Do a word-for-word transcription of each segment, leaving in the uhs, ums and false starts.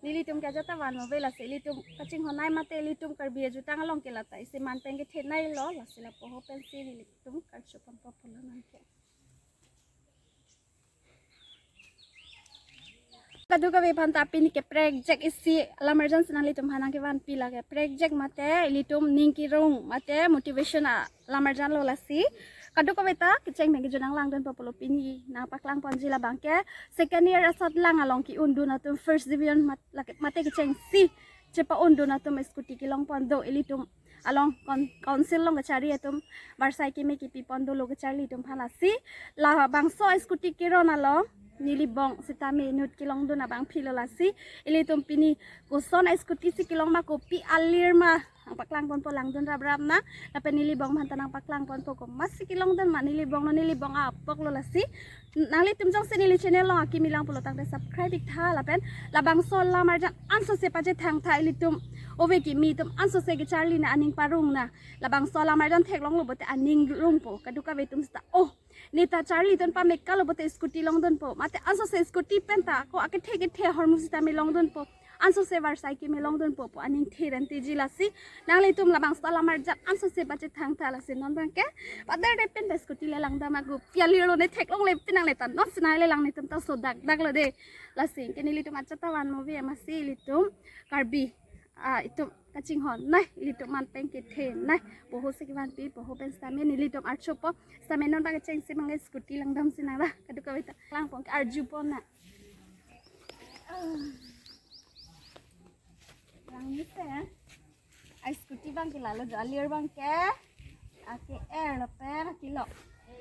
Nelitum ke ajat ta van move, lasi ilitum kachinghon nai mate ilitum Karbi ajutang along ke lata isi man pen kethenei lo, lasi lapu ho pensi nelitum karcho ponpo pulo nangke. Kadokave aphan ta pini ke prekjak isi alam arjan si nanglitum aphan nangkevanpi lake. Prekjak mate ilitum ning kerung mate motivation alam arjan lo, lasi kadokave ta kecheng pen kejun nanglangdunpo pulo pini nangpaklang ponji. Labang ke second year asatlang along ke-undun atum, first division mat-, lake mate kechengsi chepa-undun atum scooty kelong pon do, ilitum along kon-, council along kachari atum varsai keme kepi pon dolo kacharli atum aphan, lasi labangso scooty keron along neli bong sitame inut kelongdun abangpi lo, lasi ilitum pini koson scooty si kelong ma, kopi alir ma, nangpaklang ponpo, langdun raprap nang. Lapen neli bong aphan ta nangpaklang ponpo, komatsi kelongdun ma, neli bong non, neli bong apok lo, lasi nanglitum jongsi neli channel along akimi lang pulo tangte subscribe ik tha, lapen labangso alam arjan ansose pachethang tha ilitum. Ove kimi atum ansose kacharli nang, aning parong nang. Labangso alam arjan theklonglo pulote aning rungpo. Kadokave atum seta, oh, neta charlidun pame kalo pulote scooty longdunpo. Mate ansose scooty pen ta ko akethe kethe ahormu sitame longdunpo. Ansose varsai keme longdunpo pu aning the rentiji, lasi nanglitum labangso alam arjan ansose pachethang tha, lasi non abang ke padar de pen pe scooty le langdam agu. Piali lo ne theklongle pin nangle ta, non sina le lang netum ta so dak dak lo de. Lasi ke nelitum ajat ta van move, amatsi ilitum Karbi, ah, itum kachinghon nai, ilitum man pen kethenei, poho si kevanpi, poho pen sitame nelitum archopo, sitame non abang kechengsi abang scooty langdam si nang ra, kadokave ta lang pon ke arju pon nang. Lang ni se. Ai scooty abang ke lalo jo, alir abang ke ake-er lapen akelo.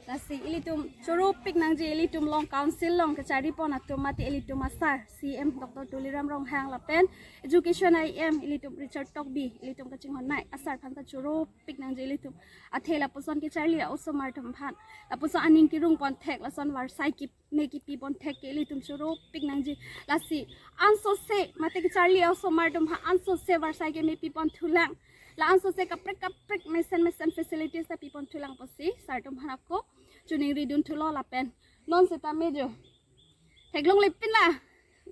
Lasi ilitum chorupik nangji, ilitum along council along kachari pon atum mate ilitum asar C M Doctor Tuliram Ronghang lapen education I M ilitum Richard Tokbi, ilitum kachinghon nai asar aphan ta chorupik nangji ilitum. Athe lapuson kacharli a-osomar atum aphan, lapuson aning kerung pon thek, lason varsai keme kepi pon thek ke ilitum chorupik nangji. Lasi ansose mate kacharli a-osomar atum aphan ansose varsai keme pi pon thulang. La ansose kaprek kaprek mesen mesen facilities ta pi pon thulang pusi sar atum aphan ako choningridun thulo lapen non sitame jo theklongle pin la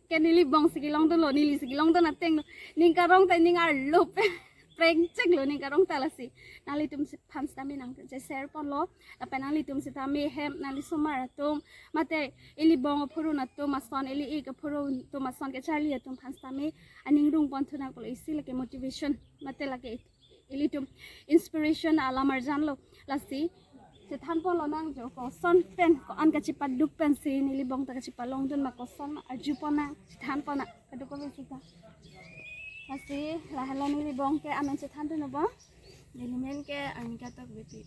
ke neli bong si kelongdunlo, neli si kelongdun ateng lo. Ning karong ta ning arlo pen prekjak lo ning karong ta, lasi nanglitum si aphan sitame nangche-share ponlo. Lapen nanglitum sitame hem nangli osomar atum mate ili bong aphurun atum ason, ili ik aphurun atum ason kacharli atum aphan sitame aning rung pon thu nang pulo, isi lake motivation mate lake ilitum inspiration alam arjan lo. Lasi chethan ponlo nang jo, koson pen ko-an kachepaduk pensi neli bong ta kachepalongdun ma, koson arju pon nang, chethan pon nang, kadokave sita. Lasi lahelo neli bong ke amen chethan dun bong. Neli men ke Anita Tokbipi.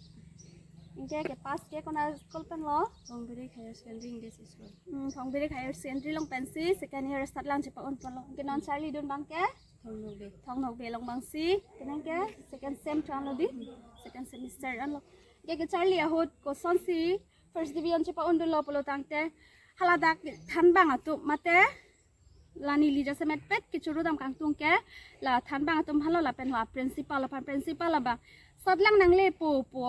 Anke ke pass ke konat school pen lo? Thongbirik Higher Secondary English School. Hmm, Thongbirik Higher Secondary along pensi second year asatlang chepa-un ponlo. Anke non charlidun abang ke Thong Nokbe. Thong Nokbe along abang si. Kenang ke second sem thanlo di. Second semester anlo. Anke kacharli ahut kosonsi first division chepa-undunlo pulo tangte, haladak thanbang atum mate la neli jasemet pet kechoro dam kangtung ke la thanbang atum aphan lo lapen la principal aphan, principal abang satlang nanglepo pu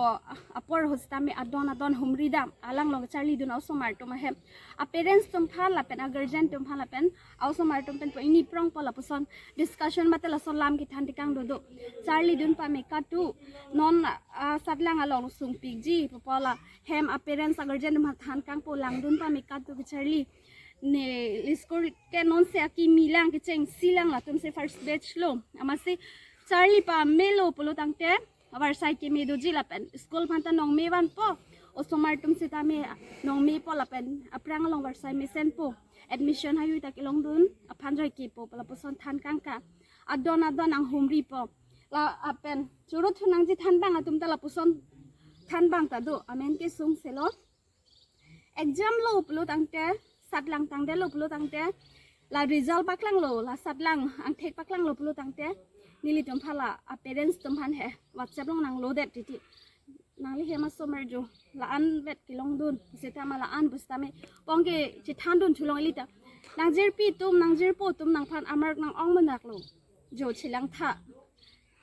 apor ahut sitame adon adon humri dam, alang along charlidun a-osomar atum ahem, a-parents atum aphan lapen a-guardian atum aphan lapen a-osomar atum pen pu ingni prongpo, lapuson discussion mate lason lam kethan tekang dodo. Charlidun pame katu, non, ah, satlang along sungpikji pupo, la hem a-parents a-guardian atum aphan than kangpo, langdun pame katu kacharli. Neli school ke nonsi akimi lang, kechengsi lang, latumsi first batch lo. Amatsi charli pamelo pulo tangte varsai keme doji lapen school aphan ta nongme vanpo. Osomar atum sitame nongmepo lapen aphrang along varsai mesenpo. Admission haihui ta kelongdun aphan joike pu lapuson than kangka. Adon adon nanghumripo. Lapen choro thu nangji thanbang atum ta lapuson thanbang ta do. Amen ke sungse lo. Exam lo pulo tangte, satlang tangdetlo pulo tangte, la result paklanglo, la satlang angthek paklanglo pulo tangte, nelitum aphan la a-parents atum aphan he WhatsApp along nanglodet titi. Nangli hem a-osomar jo, la-an vet kelongdun, seta ma la-an pusitame, pongke chethandun thulong ili ta. Nangjirpi atum, nangjirpo atum nangphan a-mark nang-ong manaklo. Jo chelang tha.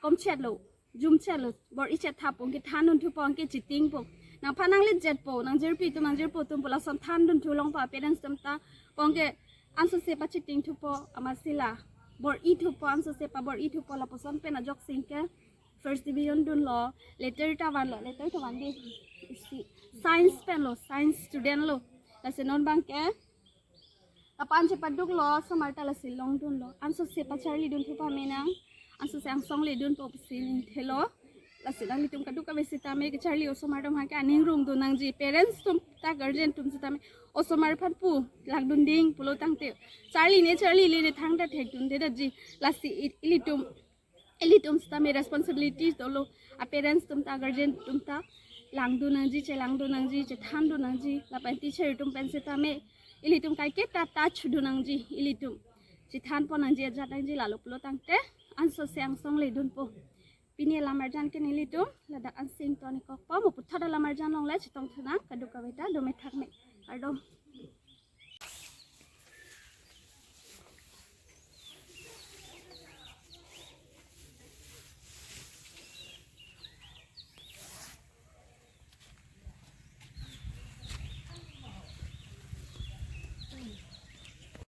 Komchetlo, jumchetlo, bor-ichet tha pongke thandun thupo, anke chetingpo. Nangphan nanglejetpo, nangjirpi atum, nangjirpo atum pu lason thandun thulongpo a-parents atum ta, pongke ansose pacheting thupo, amatsi la bor-i thupo, ansose pabor-i thupo, lapuson pen ajok sing ke first division dunlo, letter ta vanlo, letter ta van di, isi, science pen lo, science student lo. Lasi non abang ke lapu-an chepaduklo, osomar ta lasi longdunlo. Ansose pacharlidun thupo menang, ansose angsong ledunpo pusi ningthelo. Lasi nanglitum kadokave sitame kecharli osomar atum ha ke aning rungdun nangji. Parents atum ta, guardian atum sitame osomar aphan pu langdun ding pulo tangte, charlile ne charlile ne thangta thekdundedetji. Lasi i-, ilitum, ilitum sitame responsibility dolo. A parents atum ta, guardian atum ta langdun nangji, chelangdun nangji, chethandun nangji. Lapen teacher atum pen sitame ilitum kaiketa touch dun nangji, ilitum chethanpon nangji, ajat nangji. Lalo pulo tangte ansose angsong ledunpo. Pini lamarjan ke nelitum ladak ansi ingtonikokpo. Mo puthot alamarjan along le chetongthu nang, kadokave ta dome thakme. Kardom.